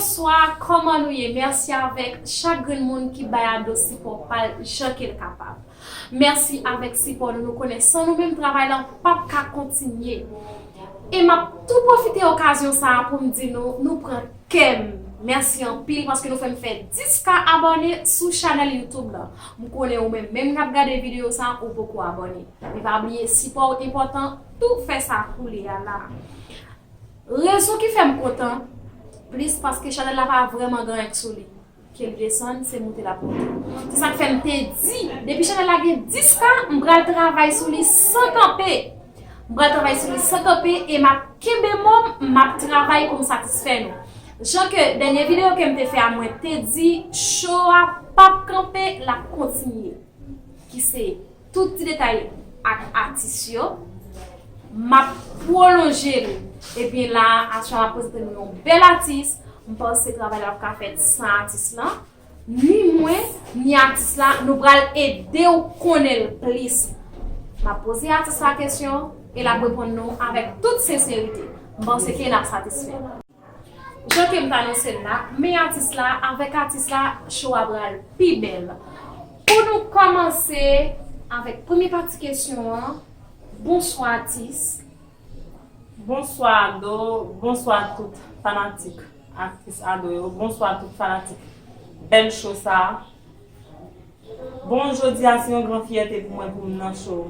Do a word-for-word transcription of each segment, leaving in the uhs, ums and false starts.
Bonswa, kòman nou ye? Mèsi avèk chak grenn moun ki bay Ado sipò pa l jan ke l kapab. Mèsi avèk sipò nou, nou konnen san nou menm travay la p ap ka kontinye. E m ap tou pwofite okazyon sa a pou m di nou, nou pran kè m. Mèsi anpil paske nou fè m fè dis ka abòne sou chanèl YouTube la. M konnen ou menm, menm k ap gade videyo sa a, ou poko abòne. Men pa bliye, sipò w enpòtan, tou fè sa koulye a la. Rezon ki fè m kontan plis, paske chanèl la pa vrèman gen anyen k sou li. Ke l desann, se moute l ap moute. Se sa k fè m te di, depi chanèl la gen dis ka, m pral travay sou li san kanpe. M pral travay sou li san kanpe e m ap kenbe mo m, m ap travay pou m satisfè nou. Jan ke dènye videyo ke m te fè a, mwen te di, show a p ap kanpe, l ap kontinye. Ki se tout ti detay ak atis yo. M ap pwolonje l. Ebyen la, aswè a m ap prezante nou yon bèl atis. M panse travay la p ap ka fèt san atis lan. Ni mwen, ni atis la, nou pral ede w konnen l plis. M ap poze atis la kesyon e l ap reponn nou avèk tout senserite. M panse ke n ap satisfè. Jan ke m t anonse l la, men atis la, avèk atis la, show a pral pi bèl. Pou nou kòmanse avèk premye pati kesyon an, bonswa atis. Bonswa Ado, bonswa tout fanatik aktris Ado yo, bonswa tout fanatik bèl show sa a. Bon, jodi a se yon gran fyète pou mwen pou m nan show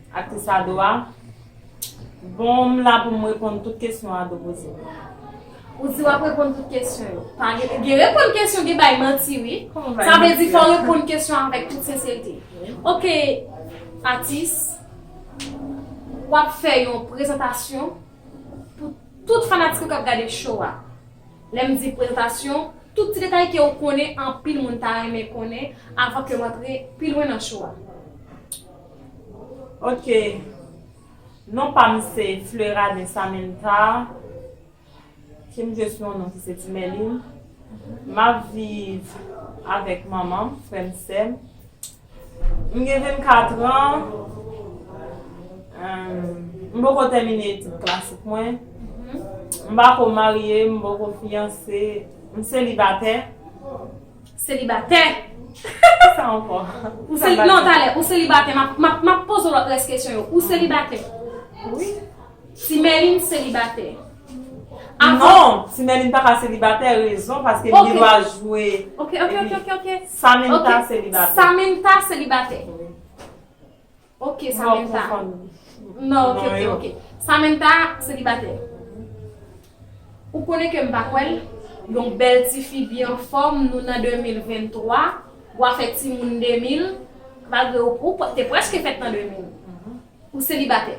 aktris Ado a. Bon, m la pou m reponn tout kesyon Ado poze m. Ou di w ap reponn tout kesyon yo. Pa gen, gen reponn kesyon, gen bay manti, wi. Kòman bay manti? Sa vle di fò w reponn kesyon avèk tout senserite. Wi. Oke, atis, w ap fè yon prezantasyon pou tout fanatik yo k ap gade show a. Lè m di prezantasyon, tout ti detay ke w konnen anpil moun ta renmen konnen avan ke m antre pi lwen nan show a. Oke. Non pa m se Fleurade Samantha, ke m jwe sou yon non ki se Ti Mèlin. M ap viv avèk manman m, frè m, sè m. M gen vennkat an. Em, m poko tèmine etid klasik mwen. M pako marye, m poko fiyanse, m selibatè. Selibatè? Kisa ankò? Ou seli-, non, talè, ou selibatè. M ap, m ap, m ap poze w lòt rès kesyon yo. Ou selibatè? Wi. Ti Mèlin selibatè. Avan... Non, Ti Mèlin pa ka selibatè, rezon, paske m gen dwa jwe. Oke, oke, oke, oke, oke. Samantha selibatè. Samantha selibatè. Wi. Oke, Samantha. Non, oke, oke, oke. Samantha selibatè. Ou konnen ke m pa kwè l, yon bèl tifi byen anfòm, nou nan de mil venntwa, w a fè timoun de mil, malgre ou, ou te prèske fèt nan de mil. Ou selibatè.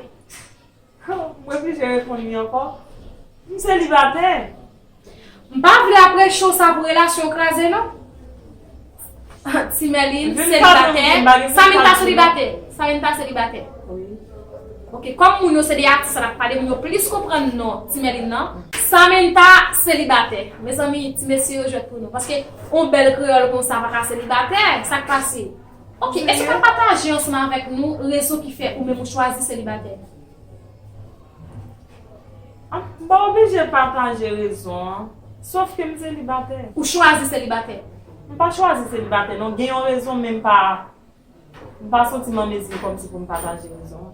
Mwen oblije reponn li ankò. M selibatè. M pa vle apre show sa pou relasyon kraze, non. Ti Mèlin selibatè. Samantha selibatè. Samantha selibatè. Wi. Oke, kòm moun yo se de atis sa n ap pale, moun yo plis konprann non Ti Mèlin nan. Samantha selibatè. Mezanmi, ti mesye yo jwèt pou nou. Paske yon bèl kreyòl konsa pa ka selibatè. Sa k pase? Oke, èske w ka pataje ansanm avèk nou rezon ki fè ou menm ou chwazi selibatè? M pa oblije pataje rezon an, sòf ke m selibatè. Ou chwazi selibatè? M pa chwazi selibatè, non. Gen yon rezon, men m pa, m pa santi m an mezi kòmsi pou m pataje rezon an.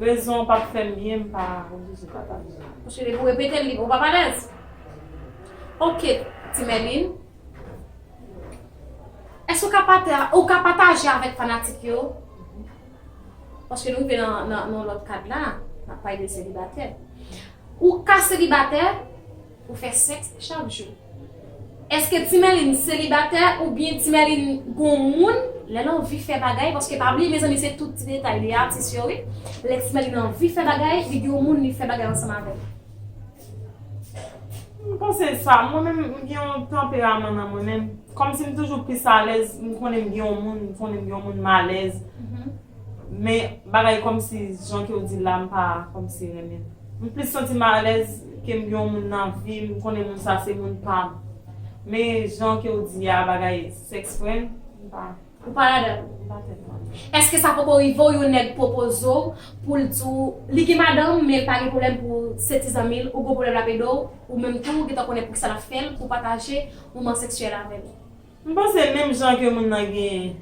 Rezon an p ap fè m byen, m pa oblije pataje. Cheri, pou repete l, li, ou p ap alèz? Oke, Ti Mèlin. Èske ou ka pata-, ou ka pataje avèk fanatik yo? Paske nou rive nan, nan, nan lòt kad la, n ap pale de selibatè. Ou ka selibatè, ou fè sèks chak jou. Èske Ti Mèlin selibatè oubyen Ti Mèlin gon moun lè l anvi fè bagay? Paske pa bliye, mezanmi, se tout ti detay li, atis yo, wi. Lè Ti Mèlin anvi fè bagay, li gen yon moun li fè bagay ansanm avè l. M panse sa, mwen menm, m gen yon tanperaman nan mwen menm. Kòmsi m toujou plis alèz, m konnen m gen yon moun, m konnen m gen yon moun m alèz. Men, bagay kòmsi, jan ke w di l la, m pa kòmsi renmen l. M plis santi m alèz ke m gen yon moun nan vi m, m konnen moun sa se moun pa m. Men, jan ke w di a, bagay sex friend, m pa. Ou pa ladan l? M pa tèlman. Èske sa poko rive w yon nèg pwopoze w pou l di w li gen madanm, men l pa gen pwoblèm pou se ti zanmi l, ou gen pwoblèm l ap ede w, ou menm tou ou gentan konnen poukisa l ap fè l, pou w pataje moman seksyèl avè l? M panse menm jan ke moun nan gen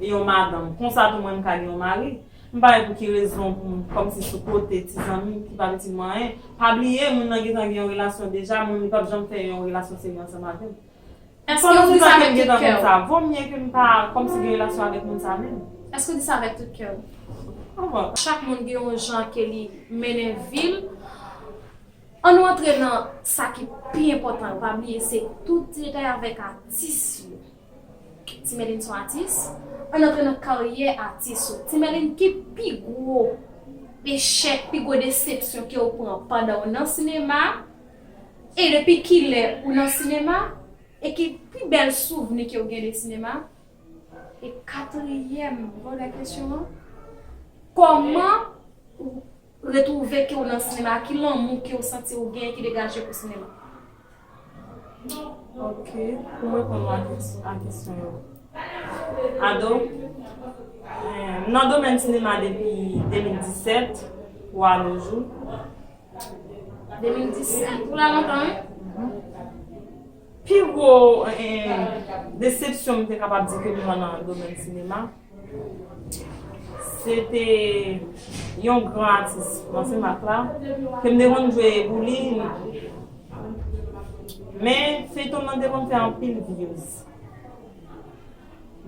yon madanm, konsa tou mwen m ka gen yon mari. M pa wè pou ki rezon pou m kòmsi sou kote ti zanmi m ki pa itil mwen anyen. Pa bliye, moun nan gentan gen yon relasyon deja, moun li p ap janm fè yon relasyon serye ansanm avè m. Èske ou di sa avèk tout kè w? Sa, vo mye ke m pa kòmsi gen relasyon avèk moun sa menm. Èske ou di sa avèk tout kè w? Chak moun gen yon jan ke li mennen vi l. Ann nou antre nan sa ki pi enpòtan yo, pa bliye se tout ti detay avèk atis yo. Ti Mèlin se yon atis. Ann antre nan karyè atis ou. Ti Mèlin, ki pi gwo echèk, pi gwo desepsyon ke w pran pandan w nan sinema? E depi kilè ou nan sinema? E ki pi bèl souvni ke w gen de sinema? E katriyèm vòlè kesyon an, kòman ou retwouve ke w nan sinema? Ki lanmou ke w santi w gen ki degaje pou sinema? Ok, pou m reponn a kes- a kesyon yo. Ado, eh, m nan domèn sinema depi de mil disèt pou a nos jours. De mil disèt, ou la lontan, wi. Pi gwo, eh, desepsyon m te kapab di ke m pran nan domèn sinema, se te yon gran atis, Manse Mak la, ke m te konn jwe pou li. Men, feyton nan te konn fè anpil views.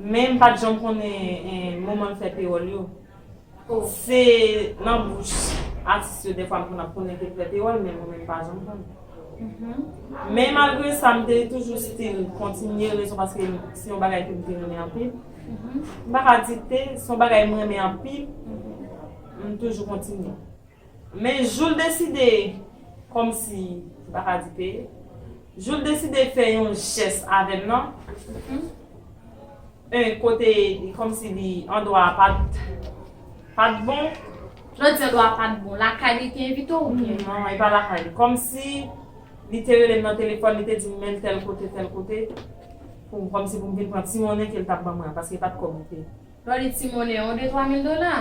Men m pa t janm konnen, eh, moman l fè pewòl yo. Se nan bouch atis yo dèfwa m konn ap konnen ke l fè pewòl, men mwen menm m pa janm konn. Men malgre sa, m te toujou still kontinye, rezon paske se yon bagay ke m te renmen anpil. M pa ka di te, se yon bagay m renmen anpil, m toujou kontinye. Men jou l deside, kòmsi, m pa ka di peye, jou l deside fè yon jès avè m nan, en, kote kòmsi li andwa a pa t, pa t bon. Lè w di andwa a pa t bon, lakay li te envite w oubyen? Non, e pa lakay li. Kòmsi li te rele m nan telefòn, li te di m men tèl kote, tèl kote, pou, kòmsi pou m vin pran ti monnen ke l t ap ban mwen an, paske e pa t kòb li te. Lè w di ti monnen, yon de twa mil dola?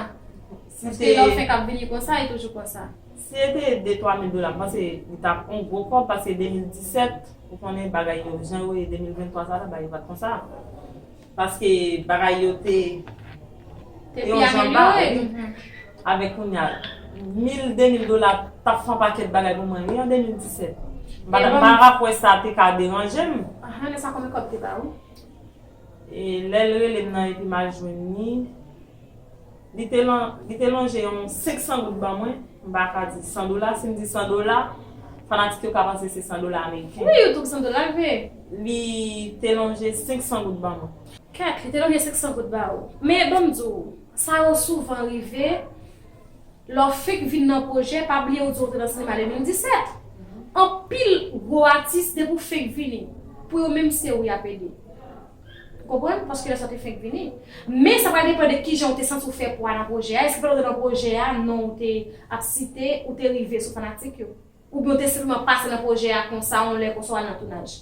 Paske lè w fenk ap vini konsa, e toujou konsa. Si se te de twa mil dola, m panse li t ap yon gwo kòb, paske de mil disèt, ou konnen bagay yo, jan yo ye de mil venntwa sa la, bagay yo pa t konsa. Paske bagay yo te, te yon jan ba, wi. Avèk kounye a, mil, de mil dola t ap fè yon pakèt bagay pou mwen, wi, an de mil disèt. M pa, m pa t ap wè sa te ka deranje m. Ahan, lè sa konbyen kòb te ba ou? E lè l rele m nan epi m al jwenn li, li te lan-, li te lonje yon senk san goud ban mwen, m pa ka di san dola, si m di san dola, fanatik yo ka panse se san dola ameriken. Wi, YouTube san dola vre. Li te lonje senk san goud ban mwen. Kèt, li te lonje senk san goud ba ou. Men ban m di w, sa yo souvan rive, lè w fenk vin nan pwojè, pa bliye w di w te nan sinema de mil disèt. Anpil gwo atis, depi w fenk vini, pou yo menm se ou y ap ede. Ou konprann? Paske lè sa w te fenk vini. Men sa pral depann de kijan w te santi w fè pwa nan pwojè a. Èske pandan w te nan pwojè a, non w te ap site, ou te rive sou fanatik yo? Oubyen w te senpleman pase nan pwojè a konsa, yon lè konsa w al nan tounaj?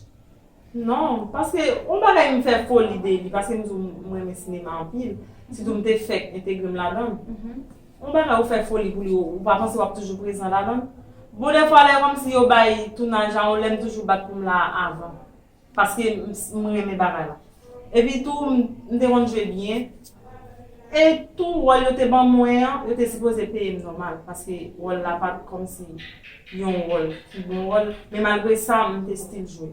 Non, paske yon bagay m fè foli de li, paske m di w m renmen sinema anpil, sitou m te fèk entegre m ladan l. Yon bagay ou fè foli pou li, ou, ou pa panse w ap toujou prezan ladan l. Bon, dèfwa lè kòmsi yo bay tounaj a yon lè, m toujou bat pou m la avan, paske m, m renmen bagay la. Epi tou, m, m te konn jwe byen. E tou, wòl yo te ban mwen an, yo te sipoze peye m nòmal, paske wòl la pa t kòmsi yon wòl ki bon wòl, men malgre sa, m te still jwe.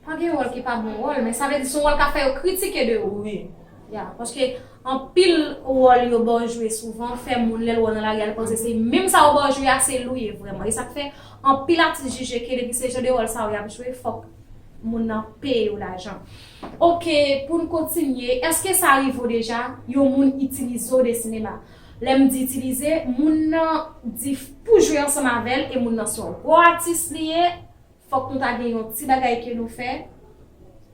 Pa gen wòl ki pa bon wòl, men sa vle di se yon wòl k ap fè yo kritike de ou. Wi. Ya, paske anpil wòl yo ba w jwe souvan fè moun lè l wè w nan lari a, l panse se menm sa yo ba w jwe a, se li w ye vrèman. E sa k fè anpil atis jije ke depi se jan de wòl sa yo y ap jwe, fòk moun nan peye yo lajan. Oke, pou n kontinye, èske sa rive w deja, yon moun itilize w de sinema? Lè m di itilize, moun nan di pou jwe ansanm avè l, e moun nan se yon gwo atis li ye, fòk nou ta gen yon ti bagay ke nou fè.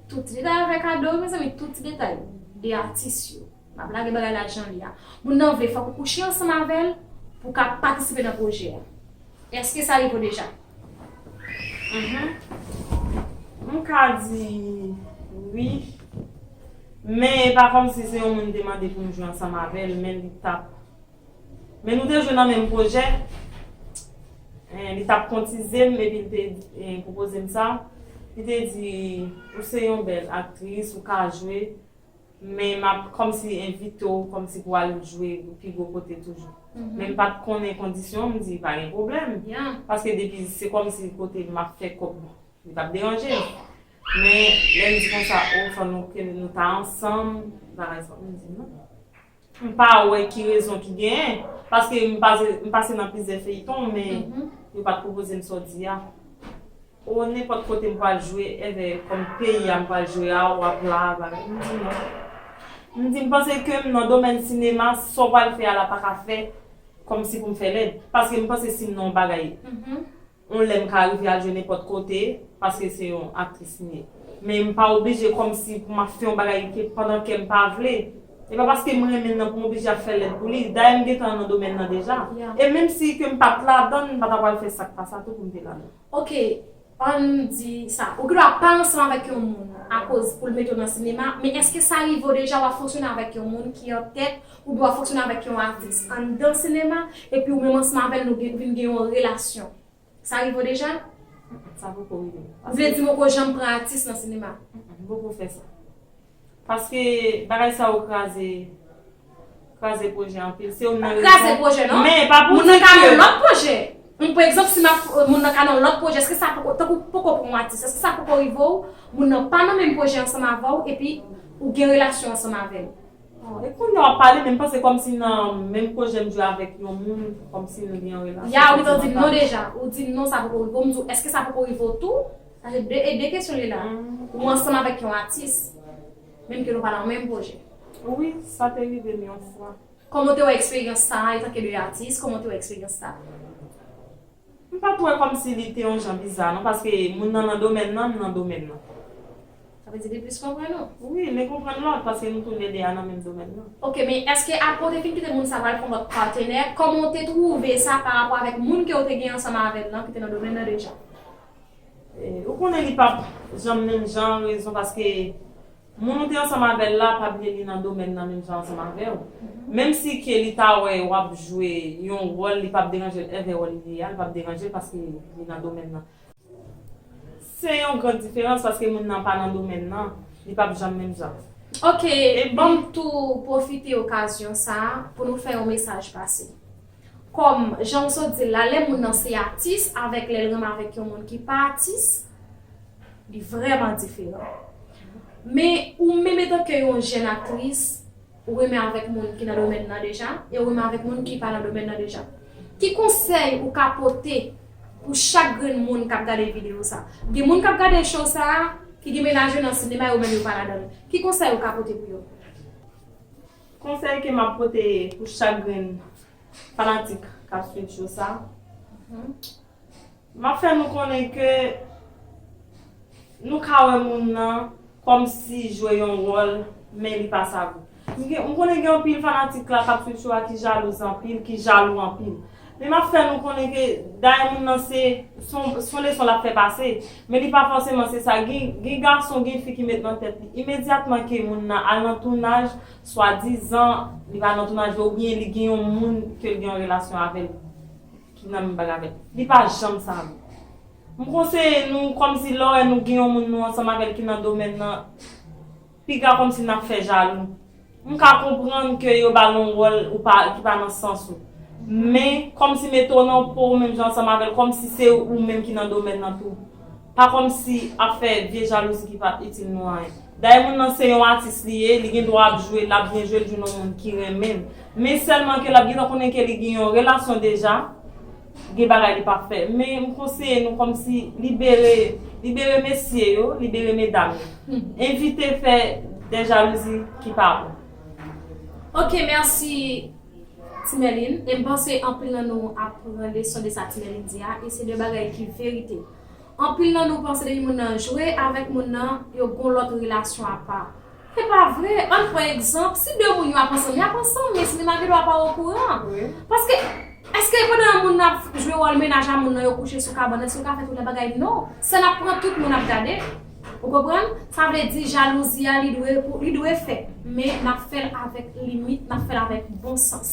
Tout ti detay avèk Ado, mezanmi, tout ti detay de atis yo. M ap lage bagay la jan li a. Moun nan vle fòk ou kouche ansanm avè l pou w ka patisipe nan pwojè a. Èske sa rive w deja? Mhm. M ka di wi. Men e pa kòmsi se yon moun te mande pou m jwe ansanm avè l, men li t ap. Men nou te jwe nan menm pwojè. Eh, li t ap kontize m, epi li te eh, pwopoze m sa. Li te di, ou se yon bèl aktris, ou ka jwe, men m ap kòmsi envite w, kòmsi pou w al jwe pi gwo kote toujou. Men m pa t konnen kondisyon, m di, pa gen pwoblèm. Paske depi se kòmsi kote m ap fè kòb, li p ap deranje m. Men lè m di konsa, o, fò nou, ke nou ta ansanm, bagay sa, m di non. M pa wè ki rezon ki genyen, paske m pase, m pase nan plizyè feyton, men yo pa t pwopoze m sa w di a. O, nenpòt kote m pral jwe, enben, kòm peyi a m pral jwe a, w ap la, bagay. M di non. M di, m panse ke m nan domèn sinema, sa w pral fè a la pa ka fè kòmsi pou m fè lèd. Paske m panse si m nan yon bagay, yon lè m ka rive al jwe nenpòt kote, paske se yon aktris m ye. Men m pa oblije kòmsi pou m ap fè yon bagay ke pandan kè m pa vle. E pa paske m renmen l nan pou m oblije ap fè lèd pou li. Dayè m gentan nan domèn nan deja. E menm si ke m pa t ladan l, m pa ta pral fè sa k pa sa tou pou m te ladan l. Ok, ann di sa. Ou gendwa pa ansanm avèk yon moun akoz pou l mete w nan sinema, men èske sa rive w deja w ap fonksyone avèk yon moun ki an tèt, oubyen w ap fonksyone avèk yon atis anndan sinema, epi ou menm ansanm avè l nou gen, vin gen yon relasyon? Sa rive w deja? Sa poko rive m. Ou vle di m poko janm pran atis nan sinema? M poko fè sa. Paske bagay sa yo kraze, kraze pwojè anpil. Se yon nan kraze pwojè, non. Men pa pou di ke moun nan ka nan lòt pwojè. M, pa egzanp, si m ap, moun nan ka nan lòt pwojè, èske sa poko, tankou poko pran yon atis, èske sa poko rive w, moun nan pa nan menm pwojè ansanm avè w, epi ou gen relasyon ansanm avè l? E kounye a w ap pale, men m panse kòmsi nan menm pwojè m jwe avèk yon moun, kòmsi nou gen yon relasyon santimantal. Ya, ou gentan di m non deja. Ou di m non, sa poko rive w. M di w, èske sa poko rive w tou? Sa se de, e de kesyon li la. Ou ansanm avèk yon atis, menm ke nou pa nan menm pwojè. Wi, sa te rive m yon fwa. Kòman w te wè eksperyans sa a, antanke de atis, kòman w te wè eksperyans sa a? M pa t wè kòmsi li te yon jan biza non, paske moun nan nan domèn nan, m nan domèn nan. Sa vle di li plis konprann ou? Wi, li konprann lòt, paske nou toulede a nan menm domèn nan. Ok, men èske apre w te fin kite moun sa pral fè yon lòt patnè, kòman w te twouve sa parapò avèk moun ke w te gen ansanm avè l lan ki te nan domèn nan deja? E, ou konnen li p ap janm menm jan rezon, paske moun ou te ansanm avè l la, pa bliye li nan domèn nan menm jan ansanm avè w. Menm si ke li ta wè w ap jwe yon wòl, li p ap deranje l, envè wòl li ye a, li p ap deranje l paske li nan domèn nan. Se yon gran diferans paske moun nan pa nan domèn nan, li p ap janm menm jan. Ok, ban m tou pwofite okazyon sa a pou nou fè yon mesaj pase. Kòm jan w sot di l la, lè moun nan se atis, avèk lè l renmen avèk yon moun ki pa atis, li vrèman diferan. Men ou menm etanke yon jèn aktris, ou renmen avèk moun ki nan domèn nan deja, e ou renmen avèk moun ki pa nan domèn nan deja. Ki konsèy ou ka pote pou chak grenn moun k ap gade videyo sa? Gen moun k ap gade show sa a, ki gen mennaj yo nan sinema, yo menm yo pa ladan l. Ki konsèy ou ka pote pou yo? Konsèy ke m ap pote pou chak grenn fanatik k ap swiv show sa, m ap fè nou konnen ke nou ka wè moun nan kòmsi jwe yon wòl, men li pa sa vre. M gen, m konnen gen anpil fanatik la k ap swiv show a ki jalouz anpil, ki jalou anpil. Men m ap fè nou konnen ke dayè moun nan se, se yon, se yon leson l ap fè pase, men li pa fòseman se sa. Gen, gen gason, gen fi ki met nan tèt li, imedyatman ke moun nan al nan tounaj, swadizan li pa nan tounaj la, oubyen li gen yon moun ke l gen yon relasyon avè l, ki nan menm bagay avè l. Li pa janm sa vre. M konseye nou, kòmsi lè w wè nou gen yon moun nou ansanm avè l ki nan domèn nan, piga kòmsi n ap fè jalou. M ka konprann ke yo ba l yon wòl ou pa, ki pa nan sans ou. Men, kòmsi mete w nan po w menm jan ansanm avè l, kòmsi se ou menm ki nan domèn nan tou. Pa kòmsi ap fè vye jalouzi ki pa itil nou anyen. Dayè moun nan se yon atis li ye, li gen dwa ap jwe, l ap byen jwe, l jwenn yon moun ki renmen l. Men sèlman ke l ap gentan konnen ke li gen yon relasyon deja, gen bagay li p ap fè. Men m konseye nou kòmsi libere, libere mesye yo, libere medam yo. Evite fè de jalouzi ki pa bon. Ok, mèsi Ti Merline. E m panse anpil nan nou ap pran leson de sa Ti Merline di a, e se de bagay ki verite. Anpil nan nou panse depi moun nan jwe avèk moun nan, yo gon lòt relasyon apa. Se pa vre. Ann pran egzanp, si de moun yo ap ansanm, y ap ansanm, men sinema gendwa pa okouran. Paske, èske pandan moun nan ap jwe wòl mennaj a moun nan, yo kouche sou kabann, èske yo ka fè tout lè bagay? Non. Sèn ap pran, tout moun ap gade. Ou konprann? Sa vle di jalouzi a li dwe, pou, li dwe fèt, men n ap fè l avèk limit, n ap fè l avèk bon sans.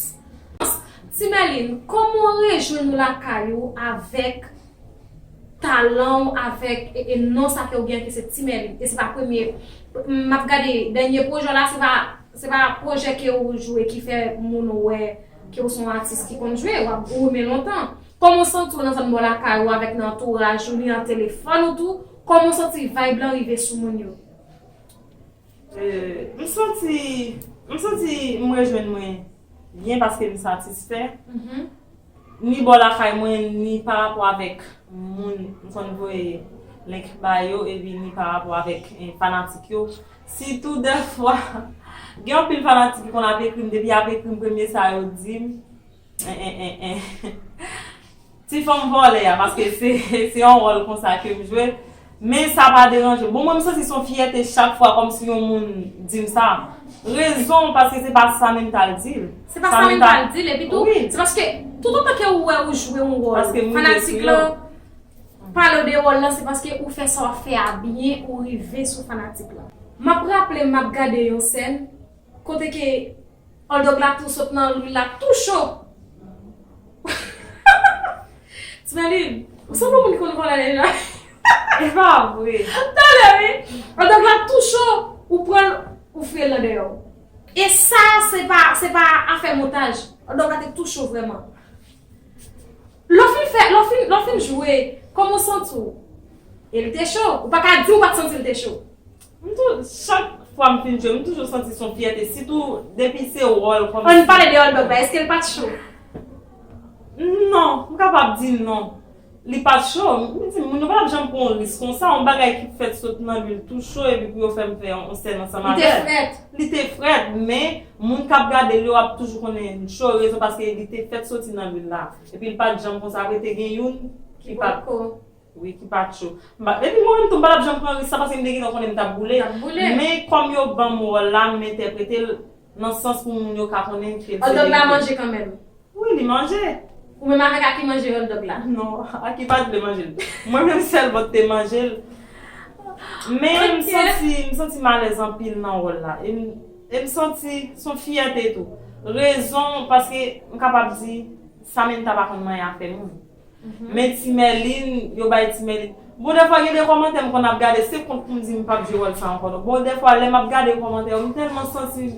Ti Mèlin, kòman w rejwenn ou lakay ou avèk talan w, avèk e, e non sa ke w gen ki se Ti Mèlin? E se pa premye, m ap gade dènye pwojè w la, se pa, se pa pwojè ke w jwe ki fè moun wè ke w se yon atis ki konn jwe, w ap goumen lontan. Kòman w santi w nan zòn bò lakay ou avèk nan antouraj ou, ni nan telefòn ou tou? Kòman w santi vibe lan rive sou moun yo? Euh, m santi, m santi m rejwenn mwen byen paske m satisfè. Ni bò lakay mwen, ni pa rapò avèk moun m konn voye link ba yo, epi ni pa rapò avèk eh, fanatik yo. Sitou dèfwa, gen anpil fanatik ki konn ap ekri m, depi y ap ekri m, premye sa yo di m, en, en, en, en. Ti fanm vòlè a, paske se se yon wòl konsa ke m jwe. Men sa pa deranje m. Bon, mwen, m santi se yon fyète chak fwa kòmsi yon moun di m sa. Rezon, paske se pa sa menm t al di l. Se pa sa menm t al di l, epi tou, se paske toutotan ke ou wè ou jwe yon wòl, fanatik lan pale w de wòl lan, se paske ou fè sa w ap fè a byen, ou rive sou fanatik lan. M ap raple m, m ap gade yon sèn, kote ke hotdog la tou sot nan lwil la tou cho. Ti Mèlin, ou sanble yon moun ki konn vòlè deja. E pa vre. Talè wi. Hotdog la tou cho, ou pran l, ou fri l nan dèyè w. E sa, se pa, se pa afè montaj. Hotdog la te tou cho vrèman. Lè w fin fè, lè w fin, lè w fin jwe, kòman w santi w? E l te cho. Ou pa ka di w pa t santi l te cho. M tou, chak fwa m fin jwe, m toujou santi se yon fyète, sitou depi se wòl kòmsi. Ann pale de hotdog la, èske l pa t cho? Non, m kapab di non. Li pa t cho, m di moun yo pa t ap janm pran yon risk konsa, yon bagay ki fèt sot nan lwil tou cho epi pou yo fè m fè yon sèn ansanm avè l. Li te frèt. Li te frèt, men moun k ap gade l yo ap toujou konnen l cho, rezon paske li te fèt soti nan lwil la. Epi l pa t janm konsa, apre te gen youn ki pa t. Wi, ki pa t cho. M pa, epi mwen menm tou, m pa t ap janm pran risk sa paske m te gentan konnen m t ap boule. Men kòm yo ban m wòl la, m entèprete l nan sans pou moun yo ka konnen ke l se verite. Hotdog la manje kanmenm. Wi, li manje. Ou menm avèk Aki manje hotdog la? Non, Aki pa t vle manje l. Mwen menm sèlman k te manje l. Men m santi, m santi m alèz anpil nan wòl la. E m, e m santi se yon fyète tou. Rezon, paske m kapab di, Samantha pa konn manyen afè moun. Men Ti Mèlin, yo bay Ti Mèlin. Bon, dèfwa gen de kòmantè m konn ap gade, se kont pou m di m p ap jwe wòl sa ankò non. Bon, dèfwa lè m ap gade kòmantè yo, m tèlman santi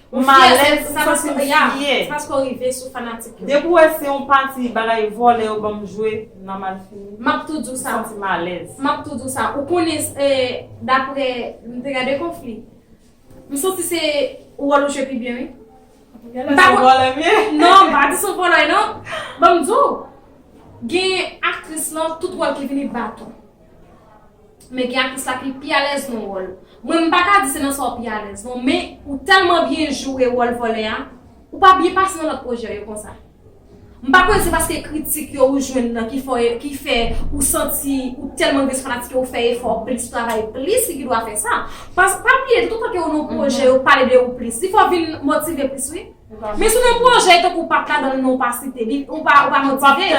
m alèz, m santi m fyè. Se paske w rive sou fanatik yo. Depi w wè se yon pati bagay vòlè yo ban m jwe, nan malfini. M ap tou di w sa. M santi m alèz. M ap tou di w sa. Ou konnen, eh, daprè, m te gade konfli. M santi se wòl ou jwe pi byen, wi. Genlè se yon vòlè m ye. Non, m pa di se yon vòlè, non. Ban m di w, gen aktris lan, tout wòl ki vini bat ou. Men gen aktris la ki pi alèz nan wòl. Mwen, m pa ka di se nan sa w pi alèz, non. Men, ou tèlman byen jwe wòl vòlè a, ou pa byen pase nan lòt pwojè yo konsa. M pa kwè se paske kritik yo ou jwenn nan ki fè, ki fè ou santi ou tèlman gen fanatik ke ou fè efò plis, ou travay plis, ki dwa fè sa. Pas, pa bliye, toutotan ke ou nan pwojè, yo pale de ou plis. Li fè w vin motive plis, wi. Men si w nan pwojè, tankou w pa t ladan l, non, ou pa site, li, ou pa, ou pa motive.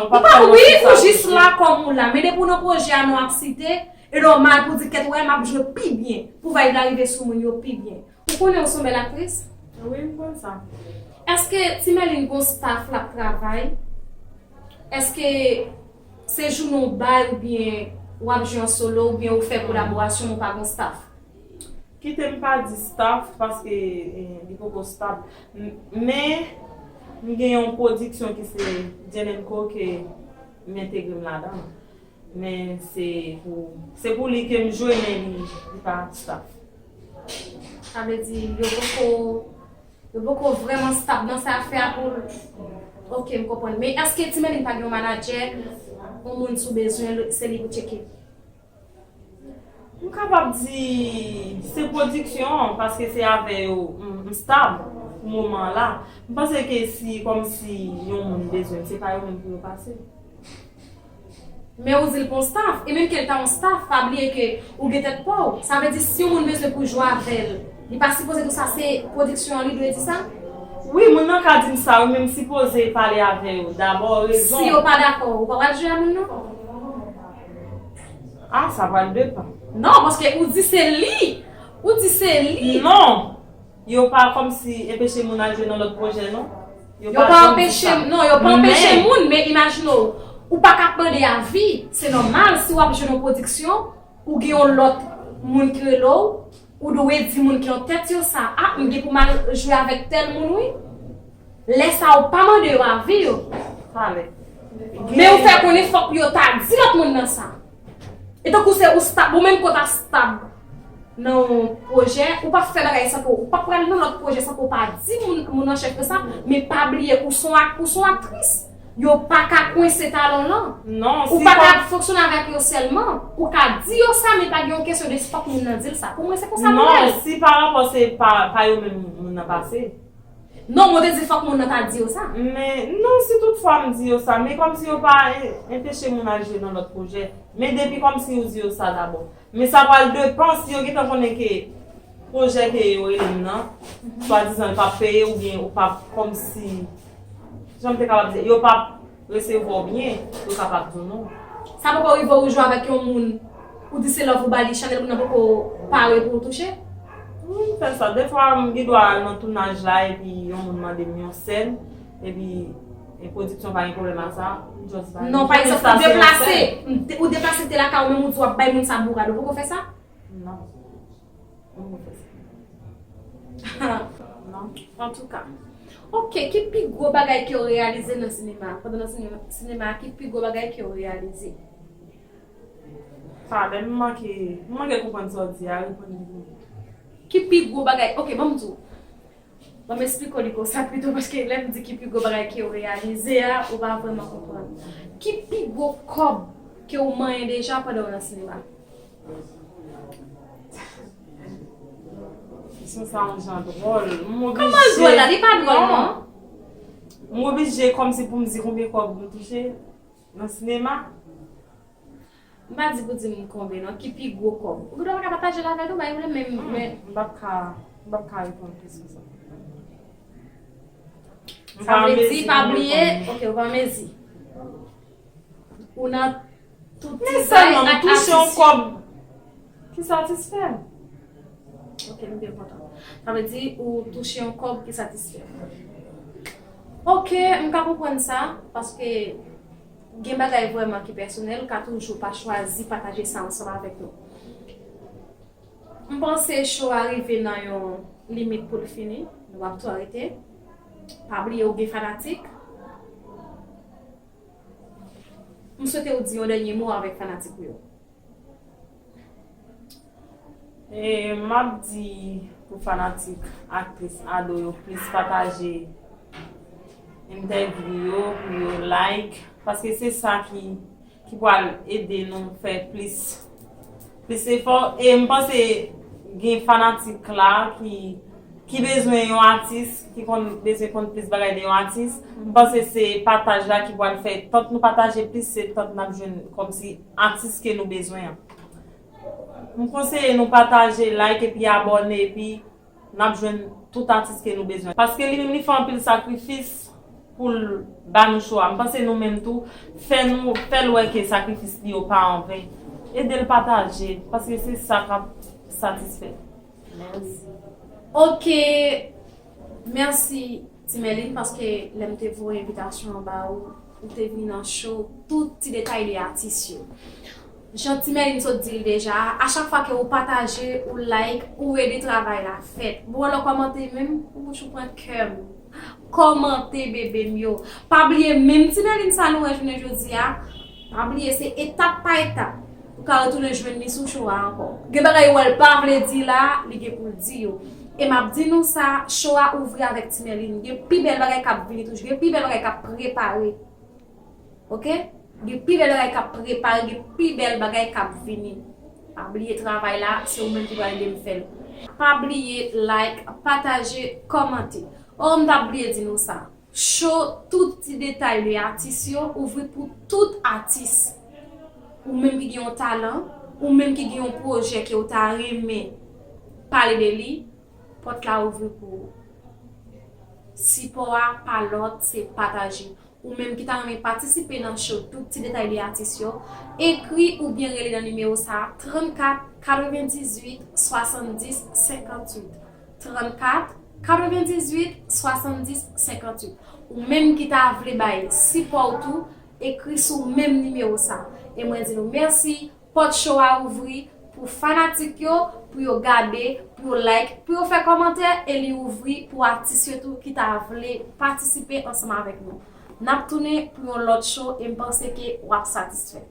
Ou pa, wi, ou jis la kòm ou la. Men depi w nan pwojè a, non, ap site, e nòmal pou di kèt, wè, m ap jwe pi byen. Pou vibe la rive sou moun yo pi byen. Ou konnen ou se yon bèl aktris? Wi, m konn sa. Èske Ti Mèlin gon staff l ap travay? Èske se jounen w bay oubyen w ap jwe an solo oubyen ou fè kolaborasyon men w pa gon staff? Kite m pa di staff paske eh, li poko stab. M- Men m gen yon pwodiksyon ki se Jen and Co ke m entegre m ladan l. Men se pou, se pou li ke m jwe men li, li pa staff. Sa vle di yo poko, yo poko vrèman stab nan sa afè a pou l. Ok, m konprann. Men èske Ti Mèlin pa gen yon manadjè, yon moun si w bezwen l, se li pou tcheke? M kapab di se pwodiksyon an, paske se avè yo m, m stab pou moman an la. M panse ke si, kòmsi yon moun bezwen m, se pa yo menm pou yo pase. Men ou di l pa yon staff, e menm ke l ta yon staff, pa bliye ke ou gen tèt pa w. Sa vle di si yon moun bezwen pou jwe avè l, li pa sipoze tou sa se pwodiksyon an li dwe di sa? Wi, moun nan ka di m sa, wi, men m sipoze pale avè yo dabò, rezon. Si yo pa dakò, ou pa pral jwe a moun nan? Ah, sa pral depan. Non, paske ou di se li. Ou di se li. Non. Yo pa kòmsi enpeche moun al jwe nan lòt pwojè, non. Yo pa anpeche, non, yo pa anpeche moun, men imajine w, ou pa ka ap mande avi. Se nòmal, si w ap jwe nan pwodiksyon, ou gen yon lòt moun ki rele w, ou dwe di moun ki an tèt yo sa, ah, m gen pou m al jwe avèk tèl moun, wi. Lè sa a, ou pa mande yo avi yo. Talè. Men ou fè konnen fòk yo ta di lòt moun nan sa. E tankou se ou stab, ou menm ke w ta stab nan yon pwojè, ou p ap fè bagay san ke w, ou p ap pral nan lòt pwojè san ke w pa di moun, moun an chèf yo sa, men pa bliye ou se yon ak-, ou se yon aktris. Yo pa ka kwense talan w lan. Non, Ou si pa ka pa ap fonksyone avèk yo sèlman. Ou ka di yo sa, men pa gen yon kesyon de fòk moun nan di l sa. Pou mwen, se konsa nou wè Non, l. Si pa rapò se pa, pa yo menm moun nan pase. Non, mwen te di fòk moun nan ta di yo sa. Men non, si tout fwa m di yo sa, men kòmsi yo pa en- enpeche moun al jwe nan lòt pwojè. Men depi kòmsi yo di yo sa dabò. Men sa pral depan si yo gentan konnen ke pwojè ke yo rele m nan, swadizan l p ap peye oubyen ou p ap kòmsi, jan m te kapab di, yo p ap resevwa w byen, yo kapab di w non. Sa poko rive ou jwe avèk yon moun, ou di se love ou ba li, chanèl moun nan poko pare pou w touche? Wi, m fè sa. Defwa, m gen dwa al nan tounaj la, epi yon moun mande m yon sèn, epi e pwodiksyon pa gen pwoblèm a sa, m just ba li. Non, pa egzanp, ou deplase, m te- ou deplase te lakay ou, menm ou di w ap bay moun sa bourad, ou poko fè sa? Non. M poko fè sa. Non. Antouka. Ok, ki pi gwo bagay ke w reyalize nan sinema? Pandan nan sinema, sinema, ki pi gwo bagay ke w reyalize? Talè, m manke, m manke konprann sa w di a, reponn li pou mwen. Ki pi gwo bagay? Ok, ban m di w. Ban m esplike w li konsa pito, paske lè m di ki pi gwo bagay ke w reyalize a, ou pa vrèman konprann. Ki pi gwo kòb ke w manyen deja pandan w nan sinema? Kesyon sa yon jan dwòl. M Kòman dwòl la? Li pa dwòl, non. M oblije kòmsi pou m di konbyen kòb m touche nan sinema. M pa di pou di m konbyen, non. Ki pi gwo kòb? Ou gen dwa pa ka pataje l avè nou, bay ou la, men, men M p ap ka, m p ap ka reponn kesyon sa. Sa vle di, pa bliye, ok, ou pa mezi. Ou nan tout Men sèlman m touche yon kòb ki satisfè m. Ok, m byen kontan. Sa vle di, ou touche yon kòb ki satisfè w. Ok, m ka konprann sa, paske gen bagay vrèman ki pèsonèl, ka toujou pa chwazi pataje sa ansanm avèk nou. M panse show a rive nan yon limit pou l fini. Nou ap tou arete. Pa bliye ou gen fanatik. M swete ou di yon dènye mo avèk fanatik ou yo. E m ap di pou fanatik aktris ado yo plis pataje entèvyou yo, pou yo like, paske se sa ki ki pral ede nou fè plis plis efò. E m panse gen fanatik la ki ki bezwen yon atis, ki konn bezwen konn plis bagay de yon atis. M panse se pataj la ki pral fè, tant nou pataje plis, se tant n ap jwenn kòmsi atis ke nou bezwen an. M konseye nou pataje, like epi abòne epi n ap jwenn tout atis ke nou bezwen. Paske li menm li fè anpil sakrifis pou l ba nou show a. M panse nou menm tou, fè nou, fè l wè ke sakrifis li yo pa anven. Ede l pataje, paske se sa k ap satisfè l. Mèsi. Ok, mèsi Ti Merline, paske lè m te voye envitasyon an ba ou, ou te vini nan show, tout ti detay de atis yo. Jan Ti Merline sot di l deja, a chak fwa ke ou pataje, ou like, ou ede travay la fèt. Bon, alò kòmante menm, ou bouch ou pran kè m. Kòmante bebe m yo. Pa bliye menm Ti Merline sa nou wè jounen jodi a, pa bliye se etap pa etap. Ou ka retounen jwenn li sou show a ankò. Gen bagay ou wè l pa vle di la, li gen pou l di yo. E m ap di nou sa, show a ouvri avèk Ti Merline. Gen pi bèl bagay k ap vini toujou. Gen pi bèl bagay k ap prepare. Ok? Gen pi bèl bagay k ap prepare, gen pi bèl bagay k ap vini. Pa bliye travay la, se ou menm ki pral ede m fè l. Pa bliye like, pataje, kòmante. Oh, m t ap bliye di nou sa. Show tout ti detay de atis yo ouvri pou tout atis. Ou menm ki gen yon talan, ou menm ki gen yon pwojè ke w ta renmen pale de li, pòt la ouvri pou ou. Sipò a pa lòt, se pataje. Ou menm ki ta renmen patisipe nan show Tout Ti Detay de Atis yo, ekri oubyen rele nan nimewo sa a, trannkat, katrevendizuit, swasanndis, senkantuit. Trannkat, katrevendizuit, swasanndis, senkantuit. Ou menm ki ta vle bay sipò w tou, ekri sou menm nimewo sa a. E mwen di nou mèsi, pòt show a ouvri pou fanatik yo, pou yo gade, pou yo like, pou yo fè kòmantè, e li ouvri pou atis yo tou ki ta vle patisipe ansanm avèk nou. N ap tounen pou yon lòt show e m panse ke w ap satisfè.